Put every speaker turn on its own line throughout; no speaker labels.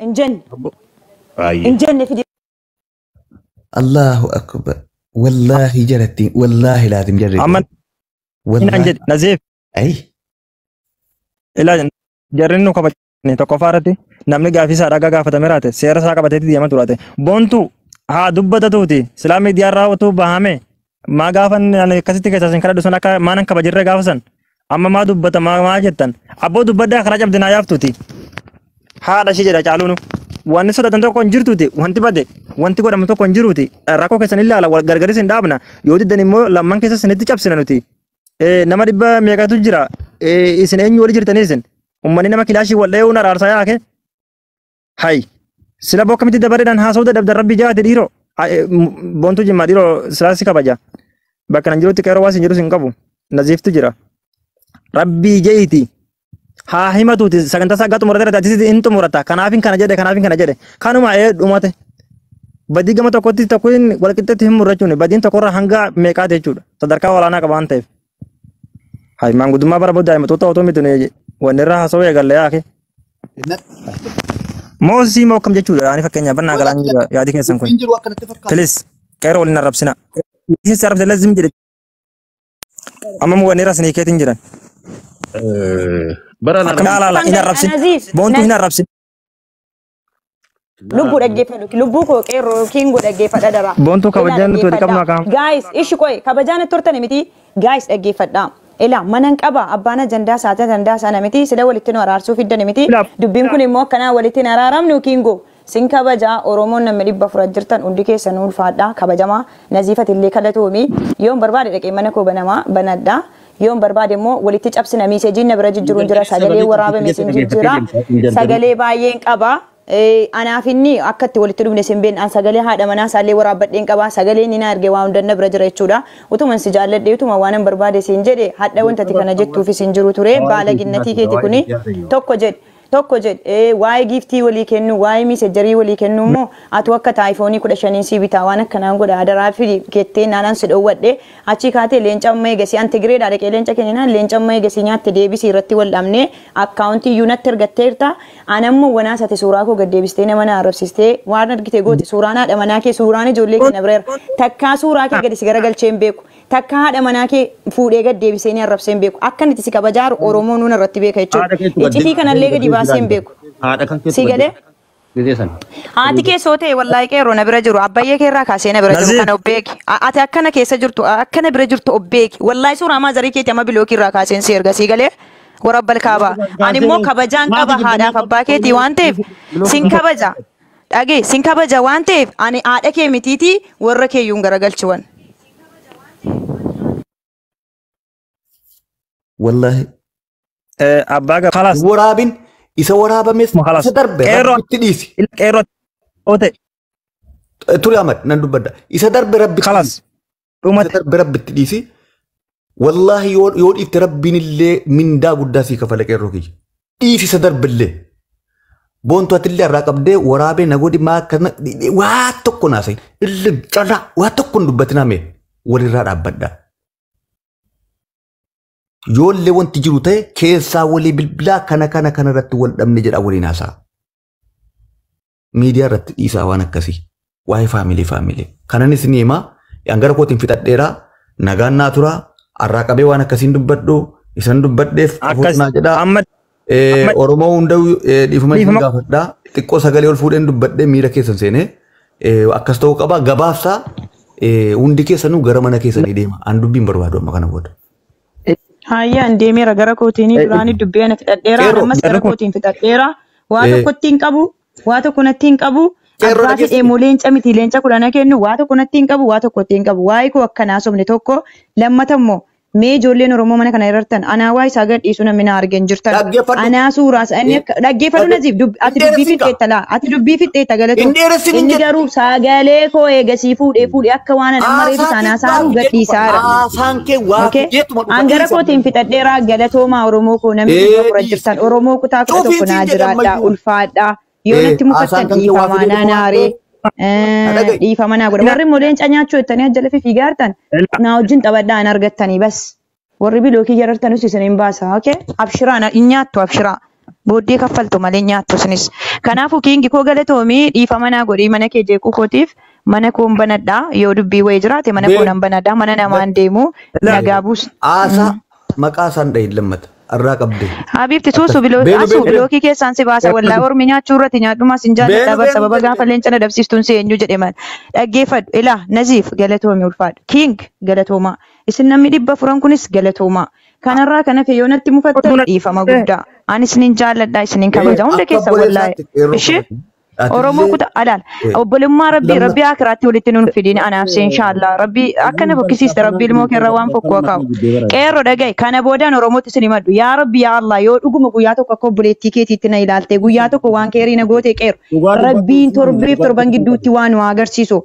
Hin jenne.
Baay'ee.
Hin jenne fidi.
Allahu akbar. Wallaahi jalatti wallaahi laatim jarri.
Amma naan
Wallaahi.
jedhe Naziif
Ayi.
ilaa jarri nu kabajne tokkoffaa irratti namni gaafii isaa dhagaa gaafatame raate seera isaa qabateetti deema turaate. Boontu haa dubbatatuuti silaa miidiyaa irraa utuu bahame maa gaafa ani akkasitti keessaa isin kadhadhu sun akka maanan kabajirra gaafa san amma maa dubbata maa jettan abboo dubbaddaa karaa cabde naa yaaftuuti. Haadha ishee jedha caaluunu. Wanni sodaatan tokko hin jirtuuti wanti bade wanti godhamu tokko hin jiruuti rakkoo keessan ilaala wal gargaris hin dhaabna yoo diddan immoo lamman keessa isinitti cabsina nuti. Nama dhibba meeqatu jira isin eenyu wali jirtanii isin ummanni nama kilaashii wal dha'uun araarsaa yaake hay sila bokka miti dabareedhaan haasa'uu dadhabdan rabbi jaate dhiiroo boontuu jimmaa dhiiroo silaa si kabaja bakka nan jirutti qeeroo waas hin jiru sin qabu naziiftu jira rabbii je'iti haa himatuuti sagantaa isaa xumurate atis hin xumurata kanaafin kana jedhe kanaafin kana jedhe kanuma ee dhumate badii gama tokkotti tokkoon walqixxeetti hin murrachuun badiin tokkorra hanga meeqaati jechuudha sadarkaa olaanaa qaba waan ta'eef. Hay maanguddummaa bara booda daa'imtoota otoo miti wanni irraa haasawuu eegalle yaake. Moosii moo akkam jechuudha ani fakkeenyaaf bannaa galaan jira yaadi keessan kun.
Dubbiin jiru akkanatti fakkaata.
Please qeeroo waliin arrabsina. Isin arrabse lazim jedhe. Amma mu wanni irraa isinii keetiin jiran.
Bara
Akkam laala hin arrabsin.
Naziif.
Boontuu hin arrabsin.
Lubbuu dhaggeeffadhu. Lubbuu koo qeerroo kiingoo dhaggeeffadha dara.
Boontuu kabajaan nuti wali qabnu akkam.
Guys, ishi qoy kabajaan natti hortani miti. Guys dhaggeeffadha. Ila manan qaba abbaan ajandaa isaa ajandaa sana miti sila walitti nu araarsuu fiddan miti. Dubbiin kun immoo akkanaa walitti hin araaramnu kiingoo. Sin kabajaa Oromoon namni 400 jirtan hundi keessan ulfaadha kabajamaa naziifatillee kadhatoomi yoon barbaade dhaqee mana koo banamaa banadha. Yoon barbaade immoo walitti cabsina miiseejiin na bira jijjiiruun jira sagalee waraabame sin jijjiira sagalee baay'een qaba. Anaaf inni akka itti walitti dhufne sin beekne an sagalee haadha manaa isaallee waraabbadheen qaba sagalee inni na arge waa hundan na bira jira jechuudha. Utuma si jaalladhe utuma waan an barbaade siin jedhe hadha wanta ati kana jettuufis hin jiru ture baala ginnatii keeti kuni tokko jedhe. Tokko jedhe waa'ee giiftii walii kennu waa'ee miisejarii walii kennu immoo atu akka taayifoonii 15 sii bitaa waan akkanaan godha adaraa fidi kettee naanaan si dhoowwadhe achi kaatee leenca amma eegasii an Tigireedha dhaqee leenca kenninaan leenca amma eegasii nyaatte deebisii irratti wal dhabnee akkaawuntii iyyuu natti ergatteerta an ammoo wanaas ati suuraa koo gad deebistee nama na arrabsistee waan argite goote suuraan haadha manaa kee suuraan ijoollee kee na bireera takkaa suuraa kee gadi si garagalchee hin beeku takka haadha manaa kee fuudhee gad deebisee ni arrabsee hin beeku akka inni si kabajaaru Oromoo nuun irratti beeka jechuudha iccitii kanallee gadi baasee hin beeku.
Haadha kan
Si galee?
Gisee sana.
Haati kee soo ta'e wallaahi qeerroo na bira jiru abbayyee kee irraa kaasee na bira jiru
Naziif.
kana obbeeki. Ati akkana keessa jirtu akkana bira jirtu obbeeki. Wallaahi suuraa maazarii keetii amma bilookii irraa kaaseen si erga si galee warabbal kaabaa. Ani immoo kabajaan qaba haadhaaf abbaa keetii waan ta'eef sin kabaja. Dhagee sin kabaja waan ta'eef ani haadha kee mitiitii warra keeyyuun garagalchiwan.
Wallaahi.
Abbaa gaba khalas
Waraabin isa waraabames
khalas
isa darbe
qeerroo
rabbitti dhiisi.
qeerroo oote
Ture Ahmad nan dubbadha. Isa darbe rabbitti
khalas
dhiisi. Isa
dhumate
darbe rabbitti dhiisi. Wallaahi yoo dhiifte rabbiin illee mindaa guddaa sii kafala qeerroo kiyya. Dhiisi isa darbe illee. Boontuu ati illee irraa qabdee waraabee na godhi maa akkana waa tokko naasee illee carraa waa tokko hin dubbatinaa mee walirraa dhaabbadha. Yoollee wanti jiru ta'e keessaa walii bilbilaa kana kana kana irratti wal dhabne jedha waliin haasa'a. Miidiyaa irratti dhiisaa waan akkasii. Waa'ee faamilee faamilee. Kananis ni himaa. Hangara kootiin fixadheeraa. Nagaan naa turaa. Arraa qabee waan akkasiin dubbadhu. Isan dubbadheef
akkas
naa jedhaa.
amma
Oromoo hunda'u dhiifama isin
dhiifama
gaafadhaa. Xiqqoo sagalee ol fuudheen dubbadhee miira keessan seenee akkas ta'uu qaba. Gabaabsaa hundi keessanuu gara mana keessanii deema. An dubbiin barbaadu amma kana booda.
Hayyaan deemeera gara kootiin duraanii dubbii ana fixadheera
Qeerroo
ammas gara
jarri kun
kootiin fixadheera waa tokkotti hin qabu waa tokko natti hin qabu
qeerroo
abbaa fedhee
dhageessi.
moo leenca miti leenca kudhana kennu waa tokko natti hin qabu waa tokkotti hin qabu waa'ee koo akkanaa sobne tokko lammata immoo mee ijoolleen Oromoo mana kana irrattan anaa waa isaa gad dhiisu namni na argeen jirtan
Dhaggeeffadhu.
anaa suuraa isaa inni akka dhaggeeffadhu Naziif ati
Hin
dubbii
dheeressin kaa.
fixxeetta laa ati dubbii fixxeetta galatoo
Hin dheeressin hin
inni
jedhu.
garuu sagalee koo eegasii fuudhee fuudhee akka waan ani amma reefu
Haasaan
sanaa
kee waa
saaruu gad
fidee dhufa.
dhiisaara.
Haasaan kee waa
Okay.
fideetuma dhufa.
Angara
Dhiisa.
kootiin fixadheeraa galatoomaa Oromoo koo namni 400
Dhiisi.
jirtan Oromoo kutaa 11
Cufiin
naa
siin jedhe
jiraadha
ammayyuu.
ulfaadha. Yoo natti
Haasaan
mufattan
kan kee waa
dhiifamaa
fidee dhufa
naa
waan
naaree
ta'eef. Na dhaga'i.
dhiifama naa godha. Warri immoo leenca nyaachuu jettanii ajjala fiigaa jirtan naa wajjin taphadhaa hin argattanii bas. Warri bilookii jarartanus isin hin baasa. Okay. Abshiraa na hin nyaattu abshiraa. Booddee kaffaltu malee nyaattu isinis. Kanaafuu Kiingi koo galatoomii dhiifama naa godhii mana kee jeequu kootiif mana koon banadhaa yoo dubbii wayii jiraate mana koo nan banadhaa mana namaan deemu nagaa buusa.
Aasaa maqaa isaan dhahin lammata irraa qabde.
Habibti suusu biloo
Beenu
asu
beenu beenu.
bilookii keessaan si baasa wallaahi ormi nyaachuu irratti nyaadhumaa sin jaalladha
Beenu
bar
beenu
sababa
beenu
gaafa
beenu.
leenca na dabsiistuun si eenyu jedhe mal dhaggeeffadhu ilaa Naziif galatoomi ulfaadhu King galatoomaa isin namni 400 kunis galatoomaa kanarraa kan hafe yoo natti mufattan dhiifama guddaa ani isinin jaalladha isinin kabaja hunda
Akka
keessa wallaahi
obboleessaatti qeerroo
ishee
kabajna.
Oromoo
Atillee
kuta alaal obbolummaa rabbii
lamma
rabbii akiraatti walitti nuun fidin anaaf si inshaallah rabbii akkana fokkisiiste rabbii ilmoo keerra waan fokkoo kaa'u qeerroo dhaga'i kana boodaan Oromootti isin himadhu yaa rabbi yaa Allah yoo dhuguma guyyaa tokko akka obboleettii keetiitti na ilaalte guyyaa tokko waan keerii na goote qeerro rabbiin torbeef torban gidduutti waan nu agarsiisu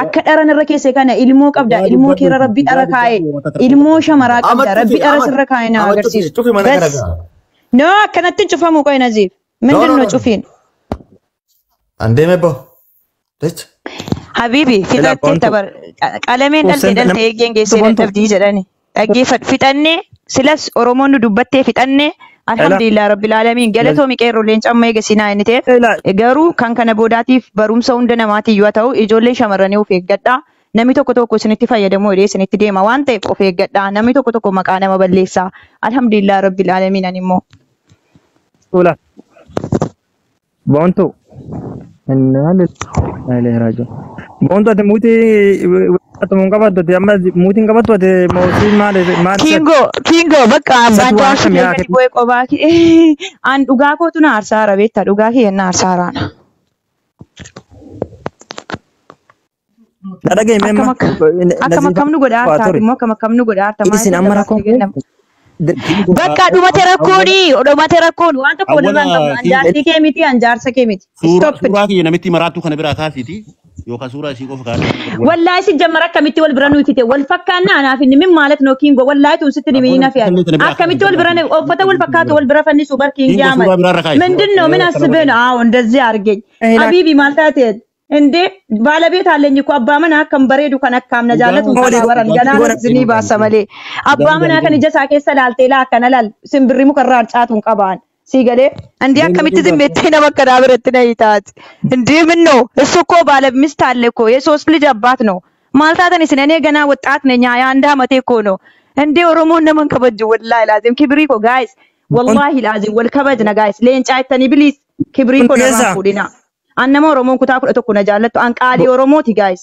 akka dharan irra keesse kana ilmoo qabda ilmoo keerra rabbii dhara kaa'e ilmoo shamaraa qabda
Amad
rabbii
cufi
dhara
Amad
sirra kaa'e na
Amad cufi
agarsiisu
cufi mana kana
bas
gaa.
no akkanatti hin cufamu qoy Naziif
No
mindin
no
no
no.
cufiin
An deeme bo. Jecha.
Habibi
Ilaa
fixattee
boontu.
tabar qalameen dhalte
Obseen
dhalte eeggeen geessee
boontu.
dadhabdii jedhani. Dhaggeeffadhu fixannee silas Oromoon nu dubbattee fixannee
Ilaa
alhamdulillah rabbil aalamiin galatoomi qeerroo leenca amma eega sinaa inni ta'eef
ilaa
garuu kan kana boodaatiif barumsa hunda namaatiif yoo ta'u ijoollee shamarranii of eeggadhaa. Namni tokko tokko isinitti fayyadamuu jedhee isinitti deema waan ta'eef of eeggadhaa. Namni tokko tokko maqaa nama balleessaa. Alhamdulillah rabbil aalamiin ani immoo.
Ula. Boontu. Innaa lillahi raaji'uun. Boontu ati muutii ati mun qabattu ati amma muutiin qabattu ati mootii maali maal seet
Kingo, Kingo, bakka abbaan
seet waan
jaarsi
akkamii
kee
haa
gadi
kennu.
bu'ee qobaa kee. An dhugaa kootu na aarsaara beektaa dhugaa kee na aarsaaraana.
Na dhagahi
Akkam
meemma
akka akkam
naziifa
akkam nu godha
waa
aartaati
ture.
immoo akkam akkam nu godha aarta maal
Isin
isa
amma
dabarsee
rakkoon
kennama. Bakka dhumate rakkooni dhumate rakkoon waan tokko walirraa hin qabnu an jaartii kee miti an jaarsa kee miti. Stop it.
Suuraa kiyya namitti maraattuu kana biraa kaasiiti yookaan suuraa isii qofa kaasii.
Wallaahi si jammara akkamitti wal bira nuti ta'e wal fakkaannaa anaaf inni min maalat noo kiingo wallaahi tun sitti dhimini na fi'an akkamitti wal bira uffata wal fakkaatu wal bira fannisu bar kiingi
Kiingo
amal
suuraa biraarra kaasi.
ምንድን ነው ምን አስበህ ነው? አዎ እንደዚህ አድርገኝ ሀቢቢ ማልታት እንዴ ባለቤት አለኝ እኮ አባ መና akkam bareedu kan akkaam na jaallatu
Goone
qabaa baran ganaa
goone
zinii baasa malee abbaa manaa kan ija isaa keessa laaltee laa akkana laal simbirri mukarraa harcaatu hin qabaan sii galee እንዲህ akkamitti zimmeettee nama akkanaa biratti na taate እንዲህ ምን ነው እሱ እኮ ባለ ሚስት አለ እኮ የሶስት ልጅ አባት ነው ማልታተን isin እኔ ገና ወጣት ነኝ 21 ዓመቴ እኮ ነው እንዴ ኦሮሞን ነመን ከበጅ ወላሂ ላዚም ክብሪ ኮ ጋይስ ወላሂ ላዚም ወል ከበጅነ ጋይስ leencaa ittanii biliis kibrii koo narraan
keessa
fuudhina. An nama Oromoon kutaa 11 na jaallattu an qaalii Oromooti guys.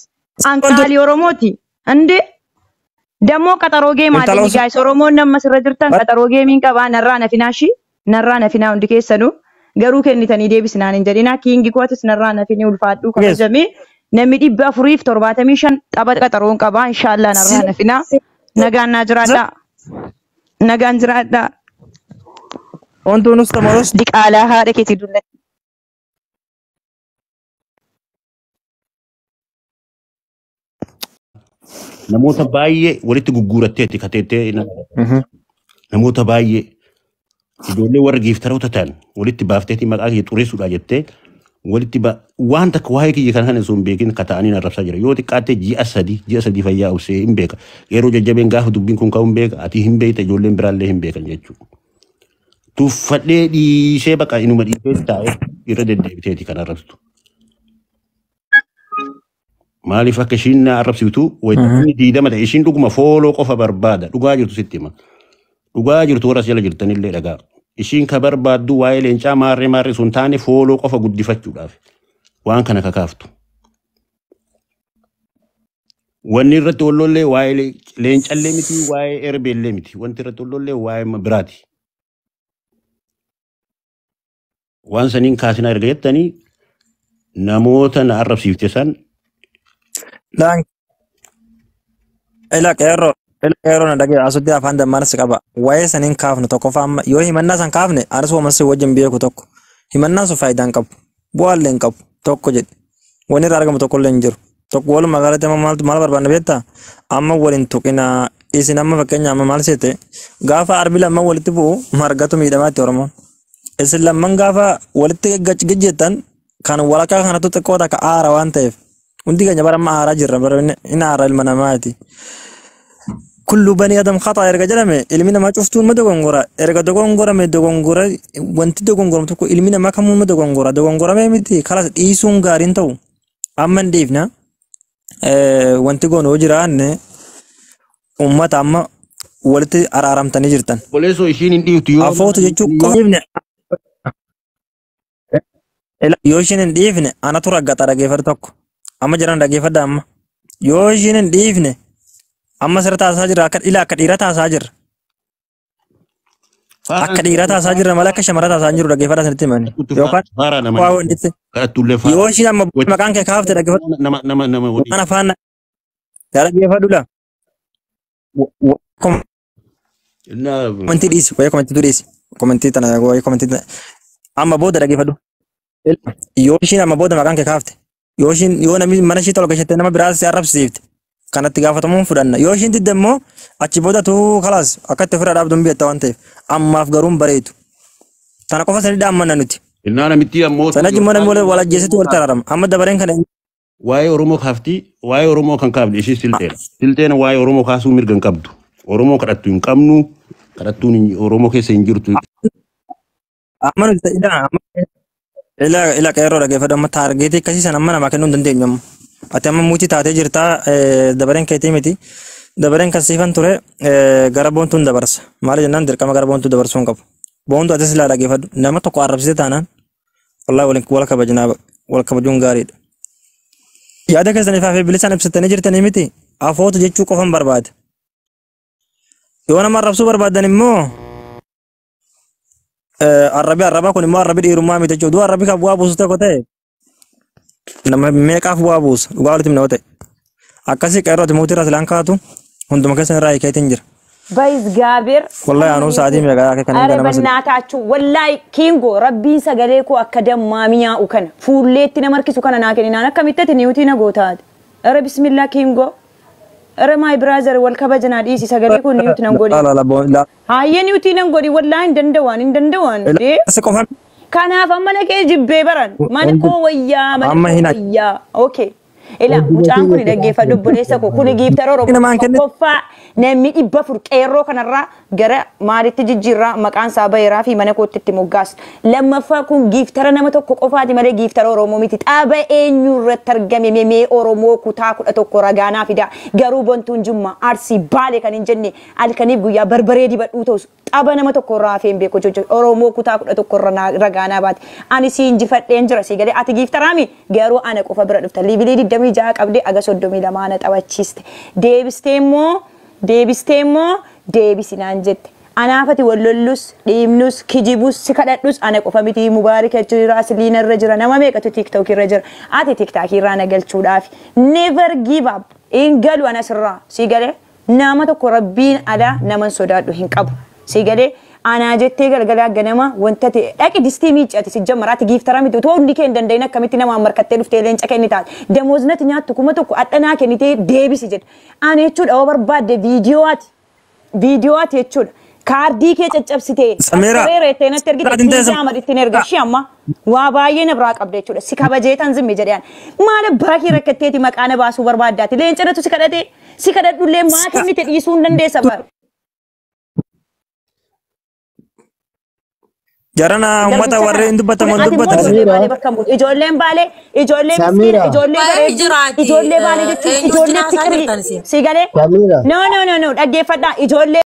An
boontu
qaalii Oromooti. Inde dammoo qaxaroo geemaa
intala
aleenyi
osoo
guys. Oromoon nama sirra jirtan qaxaroo geemiin qabaa narraa nafinaa shi narraa nafinaa hundi keessanuu garuu kennitanii deebisinaan hin jedhinaa kiingi kootis narraa nafinii ulfaadhuu
geessu.
kabajamee namni 475 tapha qaxaroon qabaa inshaallah narraa nafinaa nagaan naa jiraadhaa nagaan jiraadhaa
Boontuu nus tamoros
diqaalaa haadha keetii dullatti.
Namoota baay'ee walitti gugguuratteetti kateettee namoota baay'ee ijoollee warra giiftaroota ta'an walitti baafteetti maqaa kiyya xureessuudha jettee walitti waan takka waa'ee kiyya kana kana osoo hin beekin kata'anii arrabsaa jira. Yoo xiqqaatte ji'a 3 fayyaa obsee hin beeka. Yeroo jajjabeen gaafa dubbiin kun ka'u hin beeka. Ati hin beekta ijoolleen biraallee hin beekan jechuudha. Tuffadhee dhiisee baqa inuma dhiisee taa'ee irra deddeebiteeti kan arrabsitu. Maaliif akka ishiin na arrabsitu wayita 20 ta'e ishiin dhuguma fooloo qofa barbaada. Dhugaa jirtu sitti hima. Dhugaa jirtu warra as jala jirtanillee dhagaa. Ishiin ka barbaaddu waa'ee leencaa maarree maarree sun taane fooloo qofa guddifachuudhaaf waan kana kakaaftu. Wanni irratti wallollee waa'ee leencallee miti waa'ee erbeellee miti. Wanti irratti wallollee waa'ee biraati. Waan saniin kaasinaa erga jettanii namoota na arrabsiifte san
Laan ila qeerroo ila qeerroo na dhagee asutti afaan dammaana si qaba. Waa'ee saniin kaafnu tokkoffaa amma yoo himannaa san kaafne anis waan si wajjin beeku tokko himannaan sun faayidaa hin qabu bu'aallee hin qabu tokko jedhe wanni irraa argamu tokkollee hin jiru. Tokko walumaa galatti amma maaltu maal barbaanna beektaa amma waliin tuqinaa isin amma fakkeenya amma maal seete gaafa arbi lamman walitti bu'u margatu miidhamaatti Oromoon. Isin lamman gaafa walitti gajjettan kan walakkaa kanatu xiqqoo takka aara waan ta'eef hundi keenya bara amma aaraa jirra bara inni aara ilma namaati. Kullu bani adam khata erga jedhame ilmi namaa cuftuun ma dogongora erga dogongorame dogongora wanti dogongoramu tokko ilmi namaa kamuu ma dogongora dogongorame miti kalas dhiisuun gaariin ta'u amma hin dhiifna wanti goonu yoo jiraanne uummata amma walitti araaramtanii jirtan.
Obboleessoo ishiin hin dhiiftu yoo
Afootu jechuun qofa dhiifne yoo ishiin hin dhiifne anatu raggata dhageeffadhu tokko amma jiran dhageeffadha amma yoo ishiin hin dhiifne amma sirra taasaa jirra akka ila akka dhiira taasaa jirra akka dhiira taasaa jirra malee akka shamara taasaa hin jiru dhageeffadha sanitti himani yookaan
faaraa nama
waa wanditti
kadhattullee
yoo ishiin amma maqaan kee kaafte dhageeffadhu
nama nama nama waliin.
waan afaan dhaggeeffadhu la komentii dhiisi wayii komentii dhiisi komentii tana wayii komentii tana amma booda dhageeffadhu yoo ishiin amma booda maqaan kee kaafte yoo ishiin yoo namni mana ishii tola gashatte nama biraas si arrabsiifte kanatti gaafatamuun fudhanna yoo ishiin didde immoo achi booda tuu kalaas akka itti ofirraa dhaabduun beekta waan ta'eef ammaaf garuu hin bareedu tana qofa sanii dhaammanna nuti
Innaa namitti ammoo
sana jimmoo namni wal ajjeesitu walitti araarama amma dabareen kana
waa'ee Oromoo kaafti waa'ee Oromoo kan kaafne ishii silxeedha. Silxeen waa'ee Oromoo kaasuu mirga hin qabdu. Oromoo kadhattu hin qabnu kadhattuun Oromoo keessa hin jirtu.
amma nuti ilaa amma ila ila qeerroo dhageeffadhu amma taargeetii akkasii sana amma namaa kennuu hin dandeenyu amma. Ati amma muutii taatee jirtaa dabareen keetii miti. Dabareen kan siifan ture gara boontuun dabarsa. Maali jennaan dirqama gara boontuu dabarsuu hin qabu. Boontuu atis ilaa dhageeffadhu nama tokko arrabsite taanaan wallahi waliin wal kabajnaa wal kabajuun gaariidha. Yaada keessan ifaa fi bilisaan ibsattanii jirtanii miti afootu jechuu qofan barbaada. Yoo nama arrabsuu barbaadan immoo arrabi arrabaa kun immoo arrabi dhiirummaa miti jechuudha. Du'a arrabi kan bu'aa buusu tokko ta'e nama meeqaaf bu'aa buusa dhugaa walitti himna yoo ta'e. Akkasii qeerrooti mootii irraa silaan kaatu hunduma keessan irraa hiikeetiin jira.
በእግዚአብሔር
Wallahi anuu sa'aatii meeqa akka kan
አረ
ganama sadi.
በእናታችሁ ወላይ ኪንጎ ረቢን ሰገሌ ኮ akka dammaa mi'aawu kana fuulleetti nama harkisu kana naa kenninaan akkamitti ati niwutii na gootaati ኧረ bismillaa ኪንጎ ኧረ my brother wal kabajanaa dhiisi sagalee koo niwuti nan godhi
La la la
hayyee niwutii nan godhi wallaahi hin danda'an hin danda'an dee
Si qofa
kanaaf amma mana kee jibbee baran mana koo wayyaa mana
Amma
koo
hin
wayyaa okay ila mucaan kun dhaggeeffadhu obboleessa koo kuni giiftara Oromoo
Namaan kenne-
tokkoffaa namni 400 qeerroo kanarraa gara maalitti jijjiirraa maqaan isaa bayeeraa fi mana kootti itti moggaas lammaffaa kun giiftara nama tokko qofaati malee giiftara Oromoo miti xaaba eenyu irratti argame memee Oromoo kutaa 11 ragaanaa fida garuu bontuun Jimmaa Arsii Baalee kan hin jenne halkaniif guyyaa barbaree dibadhuu ta'us xaba nama tokko irraa hafee hin beeku jechuudha. Oromoo kutaa 11 irra ragaanaa baate. Ani si injifadheen jira si galee ati giiftaraami garuu ana qofa bira dhufta. Liibilii 26 qabdee aga 32 na taphachiiste. Deebistee immoo deebisinaan jette. Anaafati wal lollus, dhiibnus, kijibus, si kadhadhus ana qofa miti Mubaarik jira, Asliina irra jira, nama meeqatu TikTok irra jira. Ati TikTok irraa na galchuudhaaf. Never give up. Hin galu ana sirraa. Si galee nama tokko rabbiin alaa naman sodaadhu hin qabu. Si galee anaa jettee galgalaa ganama wanta ta'e dhaqi distii miiccati si jammaraati giiftara miti otoo hundi kee hin danda'in akkamitti namaan markattee dhuftee leenca kenni taate damooznati nyaattu 1000 adhanaa kennitee deebisi jedha. Ani jechuudha yoo barbaadde viidiyoo'aati jechuudha. Kaardii kee caccabsitee
Samiira.
reettee natti ergite
Sa'aatiin teessa-
kiisaa amadittiin erga ishee amma waa baay'ee na biraa qabda jechuudha. Si kabajeetan zimmi jedheen maal abbaa kee rakkatteeti maqaa na baasuu barbaaddaati leencanatu si kadhatee si kadhadhullee maa kennite dhiisuu hin dandeessa bara.
Jarana uummata warreen dubbataman
Ati immoo
dubbatan.
ijoollee baalee bakka hin buutu. Ijoolleen baalee, ijoollee miskiina,
Samira.
ijoollee
Baay'ee
bareedduu,
jiraati.
ijoollee baalee jechuun
Eenyu
ijoollee
wajjin haasaa
fiqirii.
jirtan isin?
Si galee?
Samira.
No, no, no, no, dhaggeeffadhaa. Ijoollee